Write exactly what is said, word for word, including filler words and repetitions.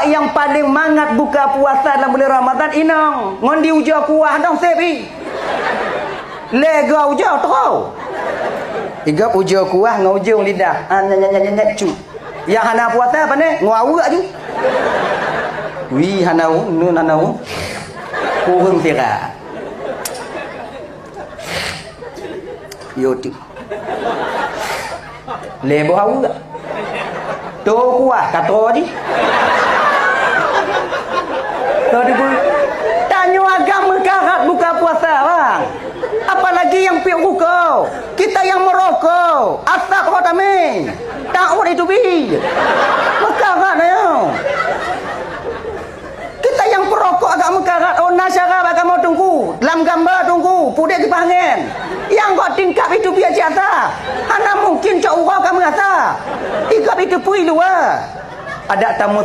Nyang paleng mangat buka puasa lam buleuen Ramadhan inong ngon di ujoe kuah dong seb i. Lé goe ujoe troh. Igop ujoe kuah ngon ujong lidah. Ah, nyet, nyet, nyet, nyet, nyet, cu. Nyang hana puasa pane ngaweuek ju. Wih, hana u, nun hana u. Kureueng sira. Yo tu. Lé boh aweuek. To kuah ka to jih. To dibu. Tanyoe agam meukarat buka puasa, bang. Apalagi nyang piep rukok. Kita nyang meurokok, asap ho tamé. Taôt itu bi. Meukarat ayo. Kita nyang peurokok agak meukarat, oh, na syara bak kamoe teungku. Lam gamba teungku, pudek kipahngen. Nyang gok tingkap itu biasa. Hana mungkin cok uroe ka meurasa. Igop itu pui luwa. Adak tamu